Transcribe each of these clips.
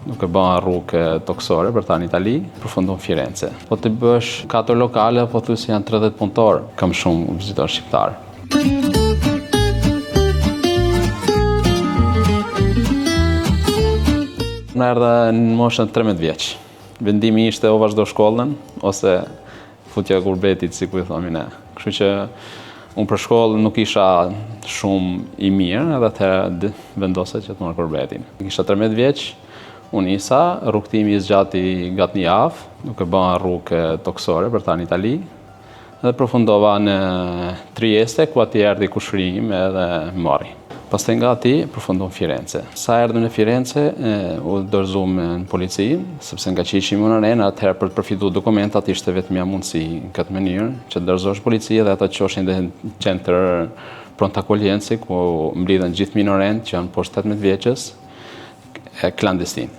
duke ba rrugë tokësore për ta në Itali, përfundu në Firence. Po të bësh katër lokale, pothuajse janë 30 punëtorë, kam shumë vizitorë shqiptarë. Unë erdha në moshën 13 vjeç. Vendimi ishte o vazhdo shkollën, ose futja gurbetit, si ku i thomi ne. Kështu që unë për shkollë nuk isha shumë i mirë, edhe atëherë vendosa që të marr gurbetin. Isha 13 vjeç, unë nisa, rrugëtimi i zgjati gati një javë, duke ba rrugë tokësore për ta në Itali, Dhe përfundova në Trieste, ku aty erdhi kushëri im edhe më mori. Pastaj nga aty përfundova në Firence. Sa erdhëm në Firence, u dorëzuam në polici, sepse nga që ishim minorenë, atëherë për të përfituar dokumentat ishte vetmja mundësi në këtë mënyrë, që të dorëzohesh në polici dhe ata të çoshin dhe në qendër pronta accoglienza, ku mblidhen gjithë minorenë që janë poshtë 18 vjeçës, klandestin.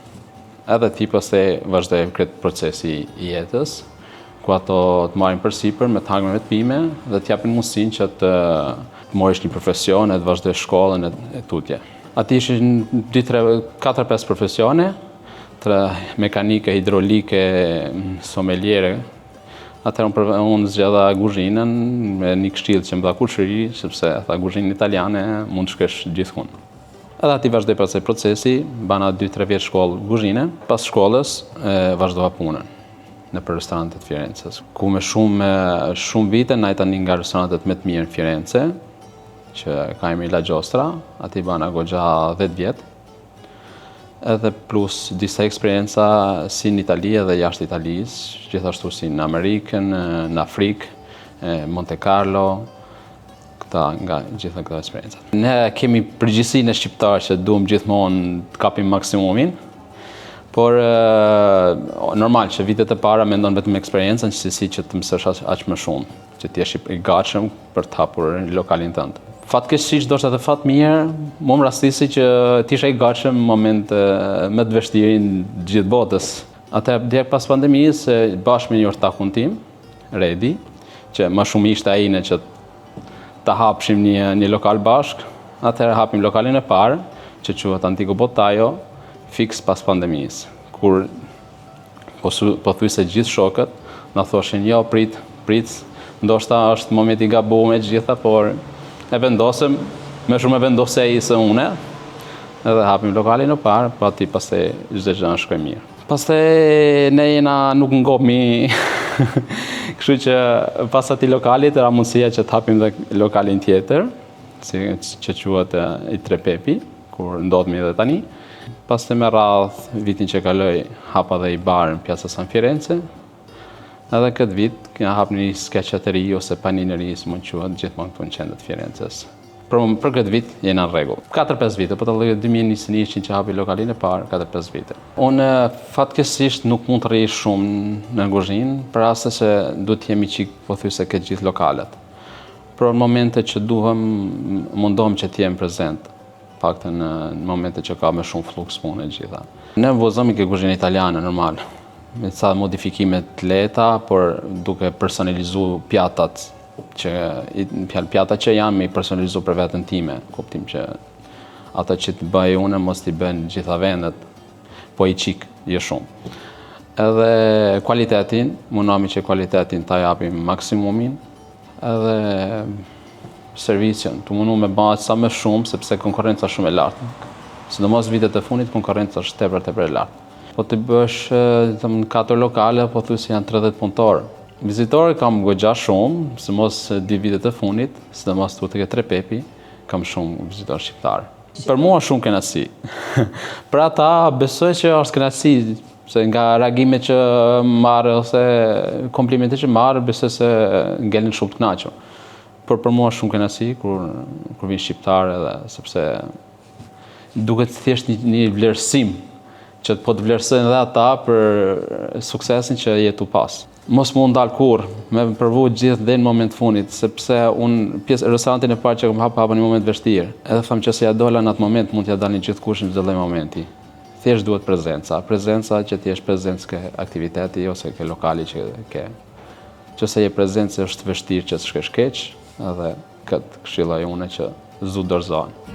Edhe ti pastaj vazhdoi këtë procesi i jetës, ku ato të marrin përsipër me të hangër me të pime dhe të japin mundësinë që të të marrësh një profesion e të vazhdosh shkollën e, e tutje. Aty ishin 2 3 4 5 profesione, tre mekanike, hidrolike, someliere. Atëherë unë, për, unë zgjedha guzhinën me një këshillë që më dha kushëri, sepse tha guzhinën italiane mund të shkesh gjithkund. Edhe aty vazhdoi pastaj procesi, bana 2-3 vjet shkollë guzhine. Pas shkollës e, vazhdova punën nëpër restorantet e Firences, ku me shumë shumë vite najta një nga restorantet më të mirë në Firence, që ka emrin La Giostra, aty bana goxha 10 vjet. Edhe plus disa eksperienca si në Itali edhe jashtë Italisë, gjithashtu si në Amerikë, në, në Afrikë, Monte Carlo, këta nga gjitha këto eksperienca. Ne kemi përgjithësi ne shqiptarë që duam gjithmonë të kapim maksimumin, por normal që vitet e para mendon vetëm eksperiencën se si që të mësosh aq, aq më shumë, që të jesh i gatshëm për të hapur lokalin tënd. Fatkeqësisht ndoshta edhe fat mirë, mua më rastisi që të isha i gatshëm në moment më të vështirin gjithë botës. Atë direkt pas pandemisë, bashkë me një ortakun tim, Redi, që më shumë ishte ai në që të hapshim një, një lokal bashkë, atëherë hapim lokalin e parë, që quhet Antico Bottaio, fiks pas pandemisë, kur po, pothuajse gjithë shokët na thoshin jo prit, prit, ndoshta është momenti i gabuar me gjitha, por e vendosëm, më shumë e vendosi ai se une, edhe hapim lokalin e parë, po aty pastaj çdo gjë shkoi mirë. Pastaj ne jena nuk ngopmi, kështu që pas atij lokalit ra mundësia që të hapim dhe lokalin tjetër, si që quhet i Tre Pepi, kur ndodhemi edhe tani. Pastaj me radhë, vitin që kaloi, hapa dhe një bar në Piazza San Firenze. Edhe këtë vit, kena hap një schiacciateria ose panineria, si mund quhet, gjithmonë këtu në qendër të Firences. Për, për këtë vit jena në rregull. 4-5 vite, po të llogarit 2021 që hapi lokalin e parë, 4-5 vite. Unë fatkeqësisht nuk mund të rri shumë në kuzhinë, për arsye se duhet të jemi çik pothuajse këtë gjithë lokalet. Por në momente që duhem, mundohem që të jem prezent, paktën në, në momente që ka më shumë fluks punë e gjitha. Ne vozojmë ke kuzhina italiane normal, me ca modifikime të lehta, por duke personalizu pjatat që fjalë pjata që jam i personalizu për veten time, kuptim që ato që të bëj unë mos t'i bën gjitha vendet, po i çik, jo shumë. Edhe kualitetin, mundohemi që kualitetin ta japim maksimumin, edhe servicin, të mundu me ba sa më shumë, sepse konkurrenca është shumë e lartë. Sidomos vitet e fundit, konkurrenca është tepër tepër e lartë. Po të bësh, them, në katër lokale, pothuajse janë 30 punëtorë. Vizitorë kam goxha shumë, sidomos dy vitet e fundit, sidomos këtu tek Tre Pepi, kam shumë vizitorë shqiptarë. Për mua shumë kënaqësi. Për ata besoj që është kënaqësi, se nga reagimet që marr ose komplimentet që marr, besoj se ngelen shumë të kënaqur. Por për mua shumë kënaqësi kur kur vijnë shqiptarë edhe sepse duket thjesht një, një vlerësim që po të vlerësojnë edhe ata për suksesin që je tu pas. Mos mu ndal kurrë, me provu gjithë dhe në moment fundit, sepse unë pjesë restorantin e parë që kam hap hapa në moment vështirë. Edhe tham që se ja dola në atë moment, mund t'ja dalin gjithkush në çdo lloj momenti. Thjesht duhet prezenca, prezenca që të jesh prezent ke aktiviteti ose ke lokali që ke. Që se je prezent se është vështirë që të shkesh keq, edhe këtë këshilloj unë që s'du dorëzohen.